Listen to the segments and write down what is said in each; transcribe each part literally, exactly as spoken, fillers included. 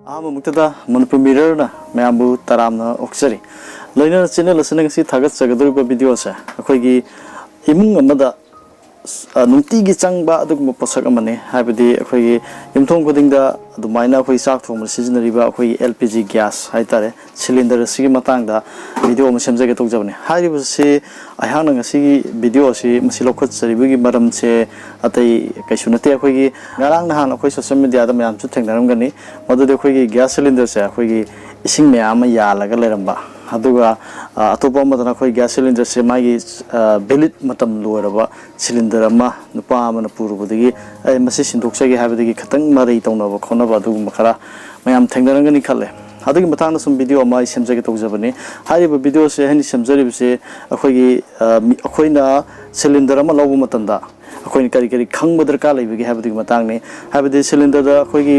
ꯑꯍꯥꯟꯕꯃꯛꯇꯗ ꯃꯅꯤꯄꯨꯔ ꯃꯤꯔꯔꯅ ꯃꯌꯥꯝꯕꯨ ꯇꯔꯥꯝꯅ ꯑꯣꯛꯆꯔꯤ꯫ ꯂꯣꯏꯅꯅ ꯆꯦꯅꯦꯜ ꯑꯁꯤꯅ ꯉꯁꯤ ꯊꯥꯒꯠꯆꯒꯗꯧꯔꯤꯕ ꯚꯤꯗꯤꯑꯣ ꯑꯁꯦ ꯑꯩꯈꯣꯏꯒꯤ ꯏꯃꯨꯡ ꯑꯃꯗ ꯑ, ꯅꯨꯡꯇꯤꯒꯤ ꯆꯪꯕ ꯑꯗꯨꯒꯨꯝꯕ ꯄꯣꯠꯁꯛ ꯑꯃꯅꯤ꯫ ꯍꯥꯏꯕꯗꯤ ꯑꯩꯈꯣꯏꯒꯤ ꯌꯨꯝꯊꯣꯡ ꯈꯨꯗꯤꯡꯗ ꯑꯗꯨꯃꯥꯏꯅ ꯑꯩꯈꯣꯏ ꯆꯥꯛ ꯊꯣꯡꯕꯗ ꯁꯤꯖꯤꯟꯅꯔꯤꯕ ꯑꯩꯈꯣꯏꯒꯤ L P G gas ꯍꯥꯏꯇꯥꯔꯦ, ꯁꯤꯂꯤꯟꯗꯔ ꯑꯁꯤꯒꯤ ꯃꯇꯥꯡꯗ ꯚꯤꯗꯤꯑꯣ ꯑꯃ ꯁꯦꯝꯖꯒꯦ ꯇꯧꯖꯕꯅꯤ꯫ ꯍꯥꯏꯔꯤꯕꯁꯤ ꯑꯩꯍꯥꯛꯅ ꯉꯁꯤꯒꯤ ꯚꯤꯗꯤꯑꯣ ꯑꯁꯤ ꯃꯁꯤ ꯂꯧꯈꯠꯆꯔꯤꯕꯒꯤ ꯃꯔꯝꯁꯦ ꯑꯇꯩ ꯀꯩꯁꯨ ꯅꯠꯇꯦ꯫ ꯑꯩꯈꯣꯏꯒꯤ ꯉꯔꯥꯡ ꯅꯍꯥꯟ ꯑꯩꯈꯣꯏ ꯁꯣꯁꯦꯜ ꯃꯦꯗꯤꯌꯥꯗ ꯃꯌꯥꯝꯁꯨ ꯊꯦꯡꯅꯔꯝꯒꯅꯤ, ꯃꯗꯨꯗꯤ ꯑꯩꯈꯣꯏꯒꯤ ꯒ꯭ꯌꯥꯁ ꯁꯤꯂꯤꯟꯗꯔꯁꯦ ꯑꯩꯈꯣꯏꯒꯤ ꯏꯁꯤꯡ ꯃꯌꯥꯝ ꯑꯃ ꯌꯥꯜꯂꯒ ꯂꯩꯔꯝꯕ, ꯑꯗꯨꯒ ꯑ, ꯑꯇꯣꯞꯄ ꯑꯃꯗꯅ ꯑꯩꯈꯣꯏ ꯒ꯭ꯌꯥꯁ ꯁꯤꯂꯤꯟꯗꯔꯁꯦ ꯃꯥꯒꯤ ꯑ, ꯚꯦꯂꯤꯠ ꯃꯇꯝ ꯂꯣꯏꯔꯕ ꯁꯤꯂꯤꯟꯗꯔ ꯑꯃ ꯅꯨꯄꯥ ꯑꯃꯅ ꯄꯨꯔꯨꯕꯗꯒꯤ ꯑꯩ ꯃꯁꯤ ꯁꯤꯟꯗꯣꯛꯆꯒꯦ ꯍꯥꯏꯕꯗꯒꯤ ꯈꯤꯇꯪ ꯃꯔꯩ ꯇꯧꯅꯕ ꯈꯣꯠꯅꯕ ꯑꯗꯨꯒꯨꯝꯕ ꯈꯔ ꯃꯌꯥꯝ ꯊꯦꯡꯅꯔꯝꯒꯅꯤ ꯈꯜꯂꯦ꯫ ꯑꯗꯨꯒꯤ ꯃꯇꯥꯡꯗ ꯁꯨꯝ ꯚꯤꯗꯤꯑꯣ ꯑꯃ ꯑꯩ ꯁꯦꯝꯖꯒꯦ ꯇꯧꯖꯕꯅꯤ꯫ ꯍꯥꯏꯔꯤꯕ ꯚꯤꯗꯤꯑꯣꯁꯦ ꯑꯩꯅ ꯁꯦꯝꯖꯔꯤꯕꯁꯦ ꯑꯩꯈꯣꯏꯒꯤ ꯑ, ꯃꯤ- ꯑꯩꯈꯣꯏꯅ ꯁꯤꯂꯤꯟꯗꯔ ꯑꯃ ꯂꯧꯕ ꯃꯇꯝꯗ ꯑꯩꯈꯣꯏꯅ ꯀꯔꯤ ꯀꯔꯤ ꯈꯪꯕ ꯗꯔꯀꯥꯔ ꯂꯩꯕꯒꯦ ꯍꯥꯏꯕꯗꯨꯒꯤ ꯃꯇꯥꯡꯅꯤ꯫ ꯍꯥꯏꯕꯗꯤ ꯁꯤꯂꯤꯟꯗꯔꯗ ꯑꯩꯈꯣꯏꯒꯤ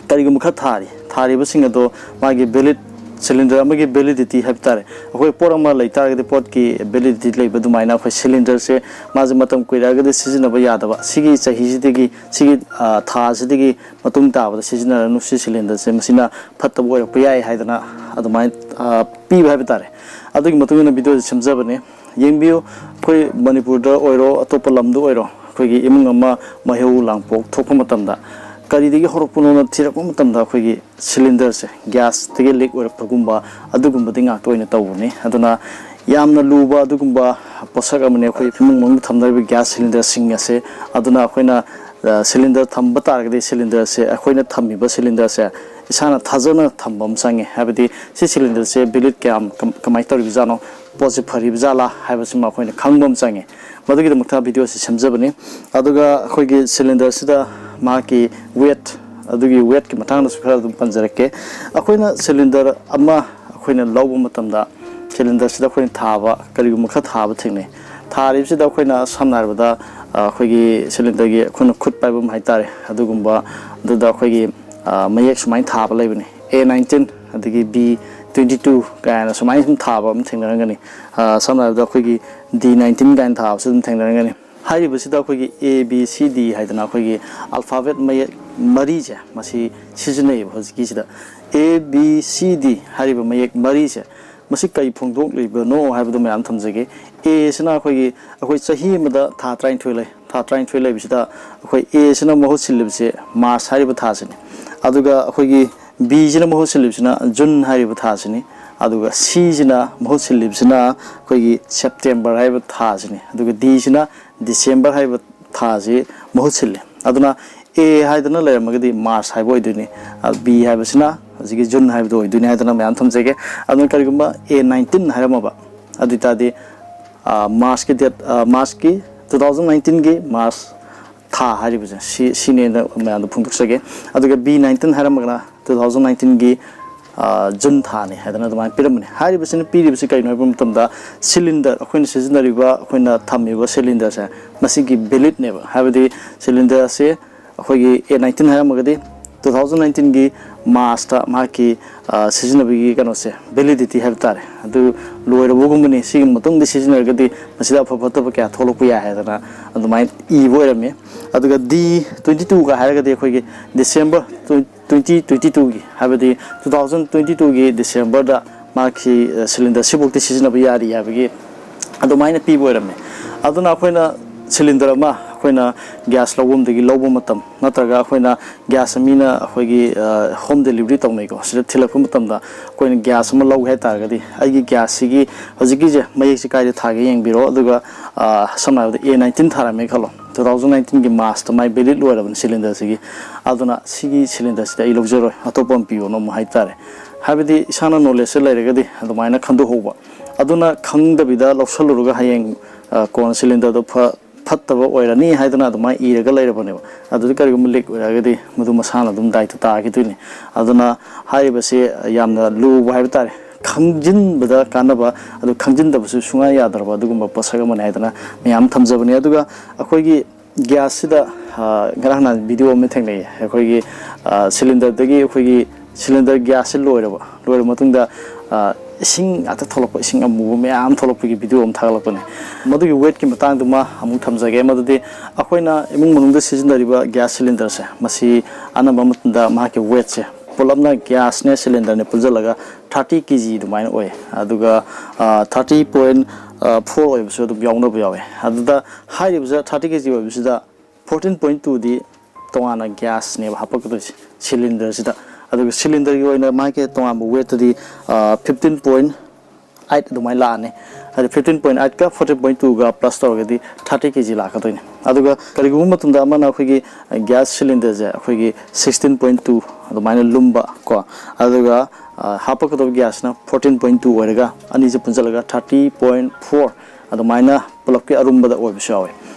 ꯀꯔꯤꯒꯨꯝꯕ ꯈꯔ ꯊꯥꯔꯤ, ꯊꯥꯔꯤꯕꯁꯤꯡ ꯑꯗꯣ ꯃꯥꯒꯤ ꯚꯦꯂꯤꯠ ꯁꯤꯂꯤꯟꯗꯔ ꯑꯃꯒꯤ ꯚꯦꯂꯤꯗꯤꯇꯤ ꯍꯥꯏꯕ ꯇꯥꯔꯦ, ꯑꯩꯈꯣꯏ ꯄꯣꯠ ꯑꯃ ꯂꯩ ꯇꯥꯔꯒꯗꯤ ꯄꯣꯠꯀꯤ ꯚꯦꯂꯤꯗꯤꯇꯤ ꯂꯩꯕ ꯑꯗꯨꯃꯥꯏꯅ ꯑꯩꯈꯣꯏ ꯁꯤꯂꯤꯟꯗꯔꯁꯦ ꯃꯥꯁꯦ ꯃꯇꯝ ꯀꯨꯏꯔꯛꯑꯒꯗꯤ ꯁꯤꯖꯤꯟꯅꯕ ꯌꯥꯗꯕ, ꯁꯤꯒꯤ ꯆꯍꯤꯁꯤꯗꯒꯤ, ꯁꯤꯒꯤ ꯑ, ꯊꯥꯁꯤꯗꯒꯤ ꯃꯇꯨꯡ ꯇꯥꯕꯗ ꯁꯤꯖꯤꯟꯅꯔꯅꯨ, ꯁꯤ ꯁꯤꯂꯤꯟꯗꯔꯁꯦ ꯃꯁꯤꯅ ꯐꯠꯇꯕ ꯑꯣꯏꯔꯛꯄ ꯌꯥꯏ ꯍꯥꯏꯗꯅ ꯑꯗꯨꯃꯥꯏꯅ ꯑ, ꯄꯤꯕ ꯍꯥꯏꯕ ꯇꯥꯔꯦ꯫ ꯑꯗꯨꯒꯤ ꯃꯇꯨꯡ ꯏꯟꯅ ꯚꯤꯗꯤꯑꯣꯁꯦ ꯁꯦꯝꯖꯕꯅꯤ꯫ ꯌꯦꯡꯕꯤꯌꯨ, ꯑꯩꯈꯣꯏ ꯃꯅꯤꯄꯨꯔꯗ ꯑꯣꯏꯔꯣ, ꯑꯇꯣꯞꯄ ꯂꯝꯗ ꯑꯣꯏꯔꯣ, ꯑꯩꯈꯣꯏꯒꯤ ꯏꯃꯨꯡ ꯑꯃ ꯃꯩꯍꯧ ꯂꯥꯡꯄꯣꯛ ꯊꯣꯛꯄ ꯃꯇꯝꯗ ꯀꯔꯤꯗꯒꯤ ꯍꯧꯔꯛꯄꯅꯣꯅ ꯊꯤꯔꯛꯄ ꯃꯇꯝꯗ ꯑꯩꯈꯣꯏꯒꯤ ꯁꯤꯂꯤꯟꯗꯔꯁꯦ ꯒ꯭ꯌꯥꯁꯇꯒꯤ ꯂꯤꯛ ꯑꯣꯏꯔꯛꯄꯒꯨꯝꯕ ꯑꯗꯨꯒꯨꯝꯕꯗꯤ ꯉꯥꯛꯇ ꯑꯣꯏꯅ ꯇꯧꯕꯅꯤ꯫ ꯑꯗꯨꯅ ꯌꯥꯝꯅ ꯂꯨꯕ ꯑꯗꯨꯒꯨꯝꯕ ꯄꯣꯠꯁꯛ ꯑꯃꯅꯤ ꯑꯩꯈꯣꯏ ꯏꯃꯨꯡ ꯃꯅꯨꯡꯗ ꯊꯝꯅꯔꯤꯕ ꯒ꯭ꯌꯥꯁ ꯁꯤꯂꯤꯟꯗꯔꯁꯤꯡ ꯑꯁꯦ꯫ ꯑꯗꯨꯅ ꯑꯩꯈꯣꯏꯅ, ꯑ, ꯁꯤꯂꯤꯟꯗꯔ ꯊꯝꯕ ꯇꯥꯔꯒꯗꯤ ꯁꯤꯂꯤꯟꯗꯔꯁꯦ, ꯑꯩꯈꯣꯏꯅ ꯊꯝꯃꯤꯕ ꯁꯤꯂꯤꯟꯗꯔꯁꯦ ꯏꯁꯥꯅ ꯊꯥꯖꯅ ꯊꯝꯕ ꯑꯃ ꯆꯪꯉꯦ꯫ ꯍꯥꯏꯕꯗꯤ ꯁꯤ ꯁꯤꯂꯤꯟꯗꯔꯁꯦ ꯚꯦꯂꯤꯠ ꯀꯌꯥꯝ ꯀꯝ-, ꯀꯃꯥꯏꯅ ꯇꯧꯔꯤꯕꯖꯥꯠꯅꯣ, ꯄꯣꯠꯁꯦ ꯐꯔꯤꯕ ꯖꯥꯠꯂꯥ ꯍꯥꯏꯕꯁꯤꯃ ꯑꯩꯈꯣꯏꯅ ꯈꯪꯕ ꯑꯃ ꯆꯪꯉꯦ꯫ ꯃꯗꯨꯒꯤꯗꯃꯛꯇ ꯚꯤꯗꯤꯑꯣꯁꯤ ꯁꯦꯝꯖꯕꯅꯤ꯫ ꯑꯗꯨꯒ ꯑꯩꯈꯣꯏꯒꯤ ꯁꯤꯂꯤꯟꯗꯔꯁꯤꯗ ꯃꯍꯥꯛꯀꯤ ꯋꯦꯠ, ꯑꯗꯨꯒꯤ ꯋꯦꯠꯀꯤ ꯃꯇꯥꯡꯗꯁꯨ ꯈꯔ ꯑꯗꯨꯝ ꯄꯟꯖꯔꯛꯀꯦ꯫ ꯑꯩꯈꯣꯏꯅ ꯁꯤꯂꯤꯟꯗꯔ ꯑꯃ ꯑꯩꯈꯣꯏꯅ ꯂꯧꯕ ꯃꯇꯝꯗ ꯁꯤꯂꯤꯟꯗꯔꯁꯤꯗ ꯑꯩꯈꯣꯏꯅ ꯊꯥꯕ, ꯀꯔꯤꯒꯨꯝꯕ ꯈꯔ ꯊꯥꯕ ꯊꯦꯡꯅꯩ꯫ ꯊꯥꯔꯤꯕꯁꯤꯗ ꯑꯩꯈꯣꯏꯅ ꯁꯝꯅ ꯍꯥꯏꯔꯕꯗ, ꯑ, ꯑꯩꯈꯣꯏꯒꯤ ꯁꯤꯂꯤꯟꯗꯔꯒꯤ ꯑꯩꯈꯣꯏꯅ ꯈꯨꯠ ꯄꯥꯏꯐꯝ ꯍꯥꯏꯇꯥꯔꯦ, ꯑꯗꯨꯒꯨꯝꯕ ꯑꯗꯨꯗ ꯑꯩꯈꯣꯏꯒꯤ, ꯑ, ꯃꯌꯦꯛ ꯁꯨꯃꯥꯏꯅ ꯊꯥꯕ ꯂꯩꯕꯅꯤ, A nineteen ꯑꯗꯒꯤ B twenty two ꯀꯥꯏꯅ ꯁꯨꯃꯥꯏꯅ ꯁꯨꯝ ꯊꯥꯕ ꯑꯃ ꯊꯦꯡꯅꯔꯝꯒꯅꯤ꯫ ꯑ, ꯁꯝꯅ ꯍꯥꯏꯔꯕꯗ ꯑꯩꯈꯣꯏꯒꯤ D nineteen ꯀꯥꯏꯅ ꯊꯥꯕꯁꯨ ꯑꯗꯨꯝ ꯊꯦꯡꯅꯔꯝꯒꯅꯤ꯫ ꯍꯥꯏꯔꯤꯕꯁꯤꯗ ꯑꯩꯈꯣꯏꯒꯤ ꯑꯦ ꯕꯤ ꯁꯤ ꯗꯤ ꯍꯥꯏꯗꯅ ꯑꯩꯈꯣꯏꯒꯤ alphabet ꯃꯌꯦꯛ ꯃꯔꯤꯁꯦ ꯃꯁꯤ ꯁꯤꯖꯤꯟꯅꯩꯌꯦꯕ꯫ ꯍꯧꯖꯤꯛꯀꯤꯁꯤꯗ ꯑꯦ ꯕꯤ ꯁꯤ ꯗꯤ ꯍꯥꯏꯔꯤꯕ ꯃꯌꯦꯛ ꯃꯔꯤꯁꯦ ꯃꯁꯤ ꯀꯔꯤ ꯐꯣꯡꯗꯣꯛꯂꯤꯕꯅꯣ ꯍꯥꯏꯕꯗꯨ ꯃꯌꯥꯝ ꯊꯝꯖꯒꯦ꯫ ꯑꯦꯁꯤꯅ ꯑꯩꯈꯣꯏꯒꯤ, ꯑꯩꯈꯣꯏ ꯆꯍꯤ ꯑꯃꯗ ꯊꯥ ꯇꯔꯥꯅꯤꯊꯣꯏ ꯂꯩ꯫ ꯊꯥ ꯇꯔꯥꯅꯤꯊꯣꯏ ꯂꯩꯕꯁꯤꯗ ꯑꯩꯈꯣꯏ ꯑꯦꯁꯤꯅ ꯃꯍꯨꯠ ꯁꯤꯜꯂꯤꯕꯁꯦ ꯃꯥꯔꯁ ꯍꯥꯏꯔꯤꯕ ꯊꯥꯁꯤꯅꯤ꯫ ꯑꯗꯨꯒ ꯑꯩꯈꯣꯏꯒꯤ ꯕꯤꯁꯤꯅ ꯃꯍꯨꯠ ꯁꯤꯜꯂꯤꯕꯁꯤꯅ ꯖꯨꯟ ꯍꯥꯏꯔꯤꯕ ꯊꯥꯁꯤꯅꯤ꯫ ꯑꯗꯨꯒ ꯁꯤꯁꯤꯅ ꯃꯍꯨꯠ ꯁꯤꯜꯂꯤꯕꯁꯤꯅ ꯑꯩꯈꯣꯏꯒꯤ ꯁꯦꯞꯇꯦꯝꯕꯔ ꯍꯥꯏꯔꯤꯕ ꯊꯥꯁꯤꯅꯤ꯫ ꯑꯗꯨꯒ ꯗꯤꯁꯤꯅ ꯗꯤꯁꯦꯝꯕꯔ ꯍꯥꯏꯔꯤꯕ ꯊꯥꯁꯤ ꯃꯍꯨꯠ ꯁꯤꯜꯂꯤ꯫ ꯑꯗꯨꯅ ꯑꯦ ꯍꯥꯏꯗꯅ ꯂꯩꯔꯝꯃꯒꯗꯤ ꯃꯥꯔꯁ ꯍꯥꯏꯕ ꯑꯣꯏꯗꯣꯏꯅꯤ, ꯕꯤ ꯍꯥꯏꯕꯁꯤꯅ ꯍꯧꯖꯤꯛꯀꯤ ꯖꯨꯟ ꯍꯥꯏꯕꯗꯣ ꯑꯣꯏꯗꯣꯏꯅꯤ ꯍꯥꯏꯗꯅ ꯃꯌꯥꯝ ꯊꯝꯖꯒꯦ꯫ ꯑꯗꯨꯅ ꯀꯔꯤꯒꯨꯝꯕ ꯑꯦ ꯅꯥꯏꯟꯇꯤꯟ ꯍꯥꯏꯔꯝꯃꯕ ꯑꯗꯨ ꯑꯣꯏꯇꯥꯔꯗꯤ, ꯃꯥꯔꯁꯀꯤ ꯗꯦꯠ, ꯃꯥꯔꯁꯀꯤ, ꯇꯨ ꯊꯥꯎꯖꯟ ꯅꯥꯏꯟꯇꯤꯟꯒꯤ ꯃꯥꯔꯁ ꯊꯥ ꯍꯥꯏꯔꯤꯕꯁꯦ ꯁꯤ, ꯁꯤꯅꯦꯅ ꯃꯌꯥꯝꯗ ꯐꯣꯡꯗꯣꯛꯆꯒꯦ꯫ ꯑꯗꯨꯒ ꯕꯤ ꯅꯥꯏꯟꯇꯤꯟ ꯍꯥꯏꯔꯝꯃꯒꯅ ꯇꯨ ꯊꯥꯎꯖꯟ ꯅꯥꯏꯟꯇꯤꯟꯒꯤ ꯖꯨꯟ ꯊꯥꯅꯤ ꯍꯥꯏꯗꯅ ꯑꯗꯨꯃꯥꯏꯅ ꯄꯤꯔꯝꯕꯅꯤ꯫ ꯍꯥꯏꯔꯤꯕꯁꯤꯅ ꯄꯤꯔꯤꯕꯁꯤ ꯀꯩꯅꯣ ꯍꯥꯏꯕ ꯃꯇꯝꯗ, ꯁꯤꯂꯤꯟꯗꯔ, ꯑꯩꯈꯣꯏꯅ ꯁꯤꯖꯤꯟꯅꯔꯤꯕ, ꯑꯩꯈꯣꯏꯅ ꯊꯝꯃꯤꯕ ꯁꯤꯂꯤꯟꯗꯔꯁꯦ ꯃꯁꯤꯒꯤ ꯚꯦꯂꯤꯠꯅꯦꯕ꯫ ꯍꯥꯏꯕꯗꯤ ꯁꯤꯂꯤꯟꯗꯔꯁꯦ ꯑꯩꯈꯣꯏꯒꯤ ꯑꯦ ꯅꯥꯏꯟꯇꯤꯟ ꯍꯥꯏꯔꯝꯃꯒꯗꯤ ꯇꯨ ꯊꯥꯎꯖꯟ ꯅꯥꯏꯟꯇꯤꯟꯒꯤ ꯃꯥꯔꯁꯇ ꯃꯍꯥꯛꯀꯤ ꯁꯤꯖꯤꯟꯅꯕꯒꯤ ꯀꯩꯅꯣꯁꯦ, ꯚꯦꯂꯤꯗꯤꯇꯤ ꯍꯥꯏꯕ ꯇꯥꯔꯦ, ꯑꯗꯨ ꯂꯣꯏꯔꯕꯒꯨꯝꯕꯅꯤ꯫ ꯁꯤꯒꯤ ꯃꯇꯨꯡꯗ ꯁꯤꯖꯤꯟꯅꯔꯒꯗꯤ ꯃꯁꯤꯗ ꯑꯐ ꯐꯠꯇꯕ ꯀꯌꯥ ꯊꯣꯛꯂꯛꯄ ꯌꯥꯏ ꯍꯥꯏꯗꯅ ꯑꯗꯨꯃꯥꯏꯅ ꯏꯕ ꯑꯣꯏꯔꯝꯃꯤ꯫ ꯑꯗꯨꯒ ꯗꯤ ꯇ꯭ꯋꯦꯟꯇꯤ ꯇꯨꯒ ꯍꯥꯏꯔꯒꯗꯤ ꯑꯩꯈꯣꯏꯒꯤ ꯗꯤꯁꯦꯝꯕꯔ ꯇ꯭ꯋꯦꯟꯇꯤ ꯇ꯭ꯋꯦꯟꯇꯤ ꯇꯨꯒꯤ, ꯍꯥꯏꯕꯗꯤ ꯇꯨ ꯊꯥꯎꯖꯟ ꯇ꯭ꯋꯦꯟꯇꯤ ꯇꯨꯒꯤ ꯗꯤꯁꯦꯝꯕꯔꯗ ꯃꯍꯥꯛꯀꯤ ꯁꯤꯂꯤꯟꯗꯔ ꯁꯤꯐꯥꯎꯗꯤ ꯁꯤꯖꯤꯟꯅꯕ ꯌꯥꯔꯤ ꯍꯥꯏꯕꯒꯤ ꯑꯗꯨꯃꯥꯏꯅ ꯄꯤꯕ ꯑꯣꯏꯔꯝꯃꯦ꯫ ꯑꯗꯨꯅ ꯑꯩꯈꯣꯏꯅ ꯁꯤꯂꯤꯟꯗꯔ ꯑꯃ ꯑꯩꯈꯣꯏꯅ ꯒ꯭ꯌꯥꯁ ꯂꯧꯐꯝꯗꯒꯤ ꯂꯧꯕ ꯃꯇꯝ, ꯅꯠꯇ꯭ꯔꯒ ꯑꯩꯈꯣꯏꯅ ꯒ꯭ꯌꯥꯁ ꯃꯤꯅ ꯑꯩꯈꯣꯏꯒꯤ ꯍꯣꯝ ꯗꯦꯂꯤꯚꯔꯤ ꯇꯧꯅꯩꯀꯣ, ꯁꯤꯗ ꯊꯤꯜꯂꯛꯄ ꯃꯇꯝꯗ ꯑꯩꯈꯣꯏꯅ ꯒ꯭ꯌꯥꯁ ꯑꯃ ꯂꯧꯒꯦ ꯍꯥꯏ ꯇꯥꯔꯒꯗꯤ ꯑꯩꯒꯤ ꯒ꯭ꯌꯥꯁꯁꯤꯒꯤ ꯍꯧꯖꯤꯛꯀꯤꯁꯦ ꯃꯌꯦꯛꯁꯦ ꯀꯥꯏꯗ ꯊꯥꯒꯦ ꯌꯦꯡꯕꯤꯔꯣ꯫ ꯑꯗꯨꯒ ꯁꯝꯅ ꯍꯥꯏꯔꯕꯗ ꯑꯦ ꯅꯥꯏꯟꯇꯤꯟ ꯊꯥꯔꯝꯃꯦ ꯈꯜꯂꯣ, ꯇꯨ ꯊꯥꯎꯖꯟ ꯅꯥꯏꯟꯇꯤꯟꯒꯤ ꯃꯥꯔꯁꯇ ꯃꯥꯏ ꯚꯦꯂꯤꯠ ꯂꯣꯏꯔꯕꯅꯤ ꯁꯤꯂꯤꯟꯗꯔꯁꯤꯒꯤ꯫ ꯑꯗꯨꯅ ꯁꯤꯒꯤ ꯁꯤꯂꯤꯟꯗꯔꯁꯤꯗꯤ ꯑꯩ ꯂꯧꯖꯔꯣꯏ, ꯑꯇꯣꯞꯄ ꯑꯃ ꯄꯤꯌꯣꯅ ꯑꯃꯨꯛ ꯍꯥꯏꯇꯥꯔꯦ꯫ ꯍꯥꯏꯕꯗꯤ ꯏꯁꯥꯅ ꯅꯣꯂꯦꯖꯁꯦ ꯂꯩꯔꯒꯗꯤ ꯑꯗꯨꯃꯥꯏꯅ ꯈꯟꯗꯣꯛꯍꯧꯕ꯫ ꯑꯗꯨꯅ ꯈꯪꯗꯕꯤꯗ ꯂꯧꯁꯜꯂꯨꯔꯒ ꯍꯌꯦꯡ ꯀꯣꯟꯅ ꯁꯤꯂꯤꯟꯗꯔꯗꯣ ꯐ ꯐꯠꯇꯕ ꯑꯣꯏꯔꯅꯤ ꯍꯥꯏꯗꯅ ꯑꯗꯨꯃꯥꯏꯅ ꯏꯔꯒ ꯂꯩꯔꯕꯅꯦꯕ꯫ ꯑꯗꯨꯗ ꯀꯔꯤꯒꯨꯝꯕ ꯂꯤꯛ ꯑꯣꯏꯔꯒꯗꯤ ꯃꯗꯨ ꯃꯁꯥꯅ ꯑꯗꯨꯝ ꯗꯥꯏꯇ ꯇꯥꯈꯤꯗꯣꯏꯅꯤ꯫ ꯑꯗꯨꯅ ꯍꯥꯏꯔꯤꯕꯁꯤ ꯌꯥꯝꯅ ꯂꯨꯕ ꯍꯥꯏꯕ ꯇꯥꯔꯦ, ꯈꯪꯖꯤꯟꯕꯗ ꯀꯥꯟꯅꯕ, ꯑꯗꯨ ꯈꯪꯖꯤꯟꯗꯕꯁꯨ ꯁꯨꯡꯌꯥ ꯌꯥꯗ꯭ꯔꯕ ꯑꯗꯨꯒꯨꯝꯕ ꯄꯣꯠꯁꯛ ꯑꯃꯅꯤ ꯍꯥꯏꯗꯅ ꯃꯌꯥꯝ ꯊꯝꯖꯕꯅꯤ꯫ ꯑꯗꯨꯒ ꯑꯩꯈꯣꯏꯒꯤ ꯒ꯭ꯌꯥꯁꯁꯤꯗ, ꯉꯔꯥꯡ ꯅꯍꯥꯟ ꯚꯤꯗꯤꯑꯣ ꯑꯃ ꯊꯦꯡꯅꯩꯌꯦ, ꯑꯩꯈꯣꯏꯒꯤ ꯁꯤꯂꯤꯟꯗꯔꯗꯒꯤ, ꯑꯩꯈꯣꯏꯒꯤ ꯁꯤꯂꯤꯟꯗꯔ ꯒ꯭ꯌꯥꯁꯁꯦ ꯂꯣꯏꯔꯕ, ꯂꯣꯏꯔꯕ ꯃꯇꯨꯡꯗ ꯏꯁꯤꯡ ꯉꯥꯛꯇ ꯊꯣꯛꯂꯛꯄ, ꯏꯁꯤꯡ ꯑꯃꯨꯕ ꯃꯌꯥꯝ ꯊꯣꯛꯂꯛꯄꯒꯤ ꯚꯤꯗꯤꯑꯣ ꯑꯃ ꯊꯥꯒꯠꯂꯛꯄꯅꯦ꯫ ꯃꯗꯨꯒꯤ ꯋꯦꯠꯀꯤ ꯃꯇꯥꯡꯗꯨꯃ ꯑꯃꯨꯛ ꯊꯝꯖꯒꯦ꯫ ꯃꯗꯨꯗꯤ ꯑꯩꯈꯣꯏꯅ ꯏꯃꯨꯡ ꯃꯅꯨꯡꯗ ꯁꯤꯖꯤꯟꯅꯔꯤꯕ ꯒ꯭ꯌꯥꯁ ꯁꯤꯂꯤꯟꯗꯔꯁꯦ, ꯃꯁꯤ ꯑꯅꯝꯕ ꯃꯇꯝꯗ ꯃꯍꯥꯛꯀꯤ ꯋꯦꯠꯁꯦ, ꯄꯨꯂꯞꯅ ꯒ꯭ꯌꯥꯁꯅꯦ ꯁꯤꯂꯤꯟꯗꯔꯅꯦ ꯄꯨꯟꯁꯤꯜꯂꯒ ꯊꯥꯔꯇꯤ ꯀꯦ ꯖꯤ ꯑꯗꯨꯃꯥꯏꯅ ꯑꯣꯏ꯫ ꯑꯗꯨꯒ ꯊꯥꯔꯇꯤ ꯄꯣꯏꯟ ꯐꯣꯔ ꯑꯣꯏꯕꯁꯨ ꯑꯗꯨꯝ ꯌꯥꯎꯅꯕ ꯌꯥꯎꯋꯦ꯫ ꯑꯗꯨꯗ ꯍꯥꯏꯔꯤꯕꯁꯤꯗ thirty K G ꯑꯣꯏꯕꯁꯤꯗ fourteen point ꯇꯨꯗꯤ ꯇꯣꯉꯥꯟꯅ ꯒ꯭ꯌꯥꯁꯅꯦꯕ ꯍꯥꯞꯄꯛꯀꯗꯣꯏꯁꯦ ꯁꯤꯂꯤꯟꯗꯔꯁꯤꯗ꯫ ꯑꯗꯨꯒ ꯁꯤꯂꯤꯟꯗꯔꯒꯤ ꯑꯣꯏꯅ ꯃꯥꯒꯤ ꯇꯣꯉꯥꯟꯕ ꯋꯦꯠꯇꯗꯤ ꯐꯤꯐꯇꯤꯟ ꯄꯣꯏꯟ ꯑꯩꯠ ꯑꯗꯨꯃꯥꯏꯅ ꯂꯥꯛꯑꯅꯤ꯫ ꯍꯥꯏꯗꯤ ꯐꯤꯐꯇꯤꯟ ꯄꯣꯏꯟ ꯑꯩꯠꯀ ꯐꯣꯔꯇꯤꯟ ꯄꯣꯏꯟ ꯇꯨꯒ ꯄ꯭ꯂꯁ ꯇꯧꯔꯒꯗꯤ ꯊꯥꯔꯇꯤ ꯀꯦ ꯖꯤ ꯂꯥꯛꯀꯗꯣꯏꯅꯤ꯫ ꯑꯗꯨꯒ ꯀꯔꯤꯒꯨꯝꯕ ꯃꯇꯝꯗ ꯑꯃꯅ ꯑꯩꯈꯣꯏꯒꯤ ꯒ꯭ꯌꯥꯁ ꯁꯤꯂꯤꯟꯗꯔꯁꯦ ꯑꯩꯈꯣꯏꯒꯤ ꯁꯤꯛꯁꯇꯤꯟ ꯄꯣꯏꯟ ꯇꯨ ꯑꯗꯨꯃꯥꯏꯅ ꯂꯨꯝꯕ ꯀꯣ, ꯑꯗꯨꯒ ꯍꯥꯞꯄꯛꯀꯗꯕ ꯒ꯭ꯌꯥꯁꯅ ꯐꯣꯔꯇꯤꯟ ꯄꯣꯏꯟ ꯇꯨ ꯑꯣꯏꯔꯒ ꯑꯅꯤꯁꯦ ꯄꯨꯟꯁꯤꯜꯂꯒ ꯊꯥꯔꯇꯤ ꯄꯣꯏꯟ ꯐꯣꯔ ꯑꯗꯨꯃꯥꯏꯅ ꯄꯨꯂꯞꯀꯤ ꯑꯔꯨꯝꯕꯗ ꯑꯣꯏꯕꯁꯨ ꯌꯥꯎꯋꯤ꯫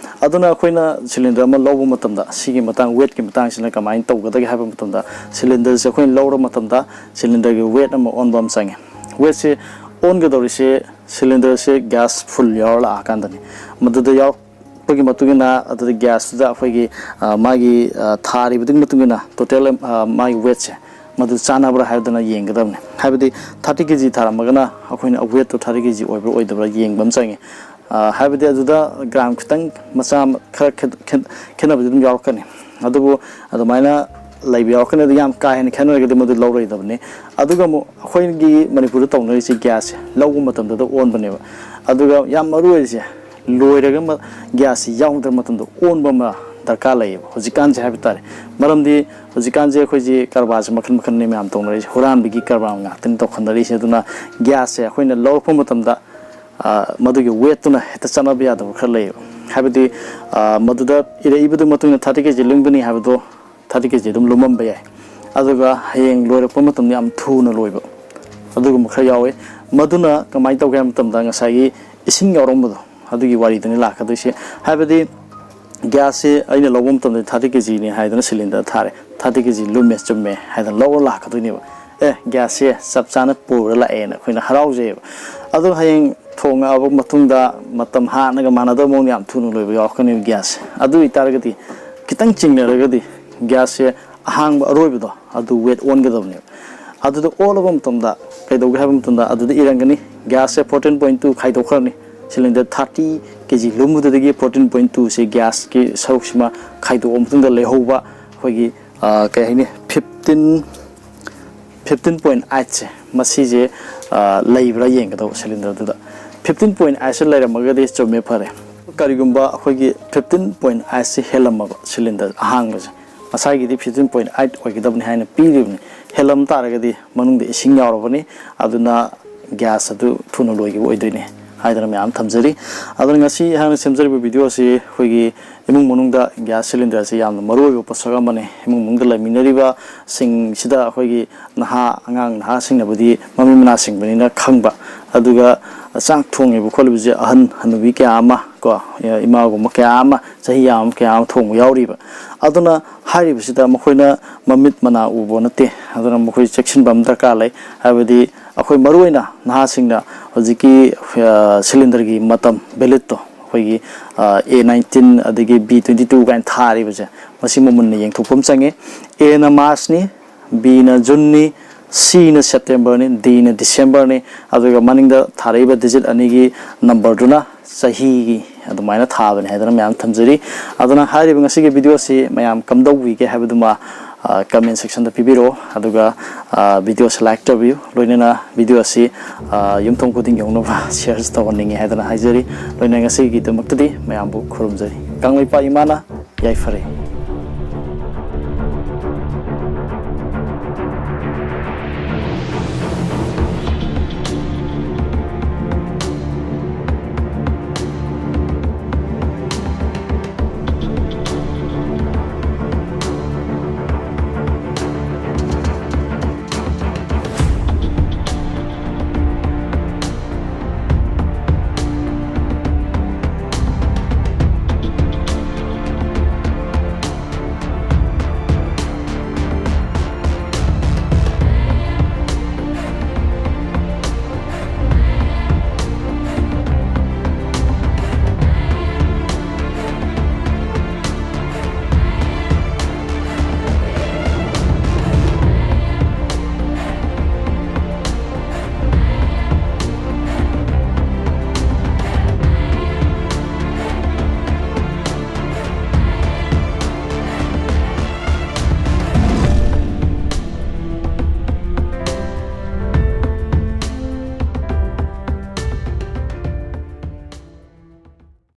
ꯑꯗꯨꯅ ꯑꯩꯈꯣꯏꯅ ꯁꯤꯂꯤꯟꯗꯔ ꯑꯃ ꯂꯧꯕ ꯃꯇꯝꯗ ꯁꯤꯒꯤ ꯃꯇꯥꯡ, ꯋꯦꯠꯀꯤ ꯃꯇꯥꯡꯁꯤꯅ ꯀꯃꯥꯏꯅ ꯇꯧꯒꯗꯒꯦ ꯍꯥꯏꯕ ꯃꯇꯝꯗ, ꯁꯤꯂꯤꯟꯗꯔꯁꯦ ꯑꯩꯈꯣꯏꯅ ꯂꯧꯔ ꯃꯇꯝꯗ ꯁꯤꯂꯤꯟꯗꯔꯒꯤ ꯋꯦꯠ ꯑꯃ ꯑꯣꯟꯕ ꯑꯃ ꯆꯪꯉꯤ꯫ ꯋꯦꯠꯁꯦ ꯑꯣꯟꯒꯗꯧꯔꯤꯁꯦ ꯁꯤꯂꯤꯟꯗꯔꯁꯦ ꯒ꯭ꯌꯥꯁ ꯐꯨꯜ ꯌꯥꯎꯔ ꯂꯥꯛꯑꯀꯥꯟꯗꯅꯤ꯫ ꯃꯗꯨꯗ ꯌꯥꯎꯔꯛꯄꯒꯤ ꯃꯇꯨꯡ ꯏꯟꯅ ꯑꯗꯨꯗ ꯒ꯭ꯌꯥꯁꯇꯨꯗ ꯑꯩꯈꯣꯏꯒꯤ, ꯑ, ꯃꯥꯒꯤ, ꯑ, ꯊꯥꯔꯤꯕꯗꯨꯒꯤ ꯃꯇꯨꯡ ꯏꯟꯅ ꯇꯣꯇꯦꯜ, ꯑ, ꯃꯥꯒꯤ ꯋꯦꯠꯁꯦ ꯃꯗꯨ ꯆꯥꯟꯅꯕ꯭ꯔꯥ ꯍꯥꯏꯕꯗꯨꯅ ꯌꯦꯡꯒꯗꯕꯅꯤ꯫ ꯍꯥꯏꯕꯗꯤ ꯊꯥꯔꯇꯤ ꯀꯦ ꯖꯤ ꯊꯥꯔꯝꯃꯒꯅ ꯑꯩꯈꯣꯏꯅ ꯋꯦꯠꯇꯨ ꯊꯥꯔꯇꯤ ꯀꯦ ꯖꯤ ꯑꯣꯏꯕ꯭ꯔꯥ ꯑꯣꯏꯗꯕ꯭ꯔꯥ ꯌꯦꯡꯕ ꯑꯃ ꯆꯪꯉꯤ꯫ ꯑ, ꯍꯥꯏꯕꯗꯤ ꯑꯗꯨꯗ ꯒ꯭ꯔꯥꯝ ꯈꯤꯇꯪ ꯃꯆꯥ ꯑꯃ ꯈꯔ ꯈꯦꯠ-, ꯈꯦꯠ-, ꯈꯦꯠꯅꯕꯗꯤ ꯑꯗꯨꯝ ꯌꯥꯎꯔꯛꯀꯅꯤ꯫ ꯑꯗꯨꯕꯨ ꯑꯗꯨꯃꯥꯏꯅ ꯂꯩꯕ ꯌꯥꯎꯔꯛꯀꯅꯤ꯫ ꯑꯗꯨ ꯌꯥꯝ ꯀꯥ ꯍꯦꯟꯅ ꯈꯦꯠꯅꯔꯒꯗꯤ ꯃꯗꯨ ꯂꯧꯔꯣꯏꯗꯕꯅꯤ꯫ ꯑꯗꯨꯒ ꯑꯃꯨꯛ ꯑꯩꯈꯣꯏꯒꯤ ꯃꯅꯤꯄꯨꯔꯗ ꯇꯧꯅꯔꯤꯁꯦ ꯒ꯭ꯌꯥꯁꯁꯦ ꯂꯧꯕ ꯃꯇꯝꯗꯨꯗ ꯑꯣꯟꯕꯅꯦꯕ꯫ ꯑꯗꯨꯒ ꯌꯥꯝ ꯃꯔꯨ ꯑꯣꯏꯔꯤꯁꯦ ꯂꯣꯏꯔꯒ ꯃ-, ꯒ꯭ꯌꯥꯁꯁꯤ ꯌꯥꯎꯗ꯭ꯔ ꯃꯇꯝꯗ ꯑꯣꯟꯕ ꯑꯃ ꯗꯔꯀꯥꯔ ꯂꯩꯌꯦꯕ ꯍꯧꯖꯤꯛꯀꯥꯟꯁꯦ ꯍꯥꯏꯕ ꯇꯥꯔꯦ꯫ ꯃꯔꯝꯗꯤ ꯍꯧꯖꯤꯛꯀꯥꯟꯁꯦ ꯑꯩꯈꯣꯏꯁꯤ ꯀꯔꯕꯥꯔꯁꯦ ꯃꯈꯜ ꯃꯈꯜꯅꯤ ꯃꯌꯥꯝ ꯇꯧꯅꯔꯤꯁꯦ, ꯍꯨꯔꯥꯟꯕꯒꯤ ꯀꯔꯕꯥꯔ ꯉꯥꯛꯇꯅꯤ ꯇꯧꯈꯠꯅꯔꯤꯁꯦ꯫ ꯑꯗꯨꯅ ꯒ꯭ꯌꯥꯁꯁꯦ ꯑꯩꯈꯣꯏꯅ ꯂꯧꯔꯛꯄ ꯃꯇꯝꯗ, ꯑ, ꯃꯗꯨꯒꯤ ꯋꯦꯠꯇꯨꯅ ꯍꯦꯛꯇ ꯆꯠꯅꯕ ꯌꯥꯗꯕ ꯈꯔ ꯂꯩꯌꯦꯕ꯫ ꯍꯥꯏꯕꯗꯤ, ꯑ, ꯃꯗꯨꯗ ꯏꯔꯛꯏꯕꯗꯨ ꯃꯇꯨꯡ ꯏꯟꯅ ꯊꯥꯔꯇꯤ ꯀꯦ ꯖꯤ ꯂꯨꯝꯒꯅꯤ ꯍꯥꯏꯕꯗꯣ ꯊꯥꯔꯇꯤ ꯀꯦ ꯖꯤ ꯑꯗꯨꯝ ꯂꯨꯝꯃꯝꯕ ꯌꯥꯏ꯫ ꯑꯗꯨꯒ ꯍꯌꯦꯡ ꯂꯣꯏꯔꯛꯄ ꯃꯇꯝꯗ ꯌꯥꯝ ꯊꯨꯅ ꯂꯣꯏꯕ ꯑꯗꯨꯒꯨꯝꯕ ꯈꯔ ꯌꯥꯎꯋꯤ꯫ ꯃꯗꯨꯅ ꯀꯃꯥꯏꯅ ꯇꯧꯒꯦ ꯍꯥꯏꯕ ꯃꯇꯝꯗ ꯉꯁꯥꯏꯒꯤ ꯏꯁꯤꯡ ꯌꯥꯎꯔꯝꯕꯗꯣ ꯑꯗꯨꯒꯤ ꯋꯥꯔꯤꯗꯨꯅꯤ ꯂꯥꯛꯀꯗꯣꯏꯁꯦ꯫ ꯍꯥꯏꯕꯗꯤ ꯒ꯭ꯌꯥꯁꯁꯦ ꯑꯩꯅ ꯂꯧꯕ ꯃꯇꯝꯗ ꯊꯥꯔꯇꯤ ꯀꯦ ꯖꯤꯅꯤ ꯍꯥꯏꯗꯅ ꯁꯤꯂꯤꯟꯗꯔ ꯊꯥꯔꯦ, ꯊꯥꯔꯇꯤ ꯀꯦ ꯖꯤ ꯂꯨꯝꯃꯦ ꯆꯨꯝꯃꯦ ꯍꯥꯏꯗꯅ ꯂꯧꯔ ꯂꯥꯛꯀꯗꯣꯏꯅꯦꯕ꯫ ꯑꯦ, ꯒ꯭ꯌꯥꯁꯁꯦ ꯆꯞ ꯆꯥꯅ ꯄꯨꯔ ꯂꯥꯛꯑꯦꯅ ꯑꯩꯈꯣꯏꯅ ꯍꯔꯥꯎꯖꯩꯑꯕ꯫ ꯑꯗꯣ ꯍꯌꯦꯡ ꯊꯣꯡꯉꯛꯑꯕ ꯃꯇꯨꯡꯗ ꯃꯇꯝ ꯍꯥꯟꯅꯒ ꯃꯥꯟꯅꯗꯕ ꯃꯑꯣꯡꯗ ꯌꯥꯝ ꯊꯨꯅ ꯂꯣꯏꯕ ꯌꯥꯎꯔꯛꯀꯅꯦꯕ ꯒ꯭ꯌꯥꯁꯁꯦ꯫ ꯑꯗꯨ ꯑꯣꯏꯇꯥꯔꯒꯗꯤ ꯈꯤꯇꯪ ꯆꯤꯡꯅꯔꯒꯗꯤ ꯒ꯭ꯌꯥꯁꯁꯦ ꯑꯍꯥꯡꯕ ꯑꯔꯣꯏꯕꯗꯣ ꯑꯗꯨ ꯋꯦꯠ ꯑꯣꯟꯒꯗꯕꯅꯦꯕ꯫ ꯑꯗꯨꯗ ꯑꯣꯜꯂꯕ ꯃꯇꯝꯗ ꯀꯩꯗꯧꯒꯦ ꯍꯥꯏꯕ ꯃꯇꯝꯗ, ꯑꯗꯨꯗ ꯏꯔꯝꯒꯅꯤ, gas ꯁꯦ fourteen point two ꯈꯥꯏꯗꯣꯛꯈ꯭ꯔꯅꯤ꯫ Cylinder thirty K G ꯂꯨꯝꯕꯗꯨꯗꯒꯤ fourteen point two ꯁꯦ gas ꯀꯤ ꯁꯔꯨꯛꯁꯤꯃ ꯈꯥꯏꯗꯣꯛꯑ ꯃꯇꯨꯡꯗ ꯂꯩꯍꯧꯕ ꯑꯩꯈꯣꯏꯒꯤ, ꯑ, ꯀꯩ ꯍꯥꯏꯅꯤ, fifteen, fifteen point eight ꯁꯦ, ꯃꯁꯤꯁꯦ, ꯑ, ꯂꯩꯕ꯭ꯔꯥ ꯌꯦꯡꯒꯗꯧꯕ cylinder ꯗꯨꯗ꯫ Fifteen point eight ꯁꯦ ꯂꯩꯔꯝꯃꯒꯗꯤ ꯆꯨꯝꯃꯦ, ꯐꯔꯦ꯫ ꯀꯔꯤꯒꯨꯝꯕ ꯑꯩꯈꯣꯏꯒꯤ fifteen point eight ꯁꯦ ꯍꯦꯜꯂꯝꯃꯕ, cylinder ꯑꯍꯥꯡꯕꯁꯦ, ꯉꯁꯥꯏꯒꯤꯗꯤ fifteen point eight ꯑꯣꯏꯒꯗꯕꯅꯤ ꯍꯥꯏꯅ ꯄꯤꯔꯤꯕꯅꯤ, ꯍꯦꯜꯂꯝ ꯇꯥꯔꯒꯗꯤ ꯃꯅꯨꯡꯗ ꯏꯁꯤꯡ ꯌꯥꯎꯔꯕꯅꯤ, ꯑꯗꯨꯅ gas ꯑꯗꯨ ꯊꯨꯅ ꯂꯣꯏꯈꯤꯕ ꯑꯣꯏꯗꯣꯏꯅꯤ ꯍꯥꯏꯗꯅ ꯃꯌꯥꯝ ꯊꯝꯖꯔꯤ꯫ ꯑꯗꯨꯅ ꯉꯁꯤ ꯑꯩꯍꯥꯛꯅ ꯁꯦꯝꯖꯔꯤꯕ video ꯑꯁꯤ ꯑꯩꯈꯣꯏꯒꯤ ꯏꯃꯨꯡ ꯃꯅꯨꯡꯗ gas cylinder ꯑꯁꯤ ꯌꯥꯝꯅ ꯃꯔꯨ ꯑꯣꯏꯕ ꯄꯣꯠꯁꯛ ꯑꯃꯅꯤ꯫ ꯏꯃꯨꯡ ꯃꯅꯨꯡꯗ ꯂꯩꯃꯤꯟꯅꯔꯤꯕꯁꯤꯡꯁꯤꯗ ꯑꯩꯈꯣꯏꯒꯤ ꯅꯍꯥ, ꯑꯉꯥꯡ ꯅꯍꯥꯁꯤꯡꯅꯕꯨꯗꯤ ꯃꯃꯤ ꯃꯅꯥ ꯁꯤꯡꯕꯅꯤꯅ ꯈꯪꯕ, ꯑꯗꯨꯒ ꯆꯥꯛ ꯊꯣꯡꯉꯤꯕ ꯈꯣꯠꯂꯤꯕꯁꯦ ꯑꯍꯟ ꯍꯅꯨꯕꯤ ꯀꯌꯥ ꯑꯃ ꯀꯣ, ꯏꯃꯥꯒꯨꯝꯕ ꯀꯌꯥ ꯑꯃ, ꯆꯍꯤ ꯌꯥꯝꯕ ꯀꯌꯥ ꯑꯃ ꯊꯣꯡꯕ ꯌꯥꯎꯔꯤꯕ꯫ ꯑꯗꯨꯅ ꯍꯥꯏꯔꯤꯕꯁꯤꯗ ꯃꯈꯣꯏꯅ ꯃꯃꯤꯠ ꯃꯅꯥ ꯎꯕ ꯅꯠꯇꯦ, ꯑꯗꯨꯅ ꯃꯈꯣꯏ ꯆꯦꯛꯁꯤꯟꯕ ꯑꯃ ꯗꯔꯀꯥꯔ ꯂꯩ꯫ ꯍꯥꯏꯕꯗꯤ ꯑꯩꯈꯣꯏ ꯃꯔꯨꯑꯣꯏꯅ ꯅꯍꯥꯁꯤꯡꯅ ꯍꯧꯖꯤꯛꯀꯤ, ꯑ, cylinder ꯒꯤ ꯃꯇꯝ valid ꯇꯣ, ꯑꯩꯈꯣꯏꯒꯤ, ꯑ, A nineteen ꯑꯗꯒꯤ B twenty two ꯀꯥꯏꯅ ꯊꯥꯔꯤꯕꯁꯦ, ꯃꯁꯤ ꯃꯃꯨꯟꯅ ꯌꯦꯡꯊꯣꯛꯄ ꯑꯃ ꯆꯪꯉꯤ꯫ A ꯅ March ꯅꯤ, B ꯅ June ꯅꯤ, C ꯅ September ꯅꯤ, D ꯅ December ꯅꯤ, ꯑꯗꯨꯒ ꯃꯅꯤꯡꯗ ꯊꯥꯔꯛꯏꯕ digit ꯑꯅꯤꯒꯤ number ꯗꯨꯅ ꯆꯍꯤꯒꯤ ꯑꯗꯨꯃꯥꯏꯅ ꯊꯥꯕꯅꯤ ꯍꯥꯏꯗꯅ ꯃꯌꯥꯝ ꯊꯝꯖꯔꯤ꯫ ꯑꯗꯨꯅ ꯍꯥꯏꯔꯤꯕ ꯉꯁꯤꯒꯤ video ꯑꯁꯤ ꯃꯌꯥꯝ ꯀꯝꯗꯧꯕꯤꯒꯦ ꯍꯥꯏꯕꯗꯨꯃ, ꯑ, comment section ꯗ ꯄꯤꯕꯤꯔꯛꯑꯣ, ꯑꯗꯨꯒ, ꯑ, video ꯑꯁꯤ like ꯇꯧꯕꯤꯌꯨ, ꯂꯣꯏꯅꯅ video ꯑꯁꯤ, ꯑ, ꯌꯨꯝꯊꯣꯡ ꯈꯨꯗꯤꯡ ꯌꯧꯅꯕ share ꯇꯧꯍꯟꯅꯤꯡꯉꯤ ꯍꯥꯏꯗꯅ ꯍꯥꯏꯖꯔꯤ꯫ ꯂꯣꯏꯅꯅ ꯉꯁꯤꯒꯤꯗꯃꯛꯇꯗꯤ ꯃꯌꯥꯝꯕꯨ ꯈꯨꯔꯨꯝꯖꯔꯤ꯫ ꯀꯪꯂꯩꯄꯥꯛ ꯏꯃꯥꯅ ꯌꯥꯏꯐꯔꯦ꯫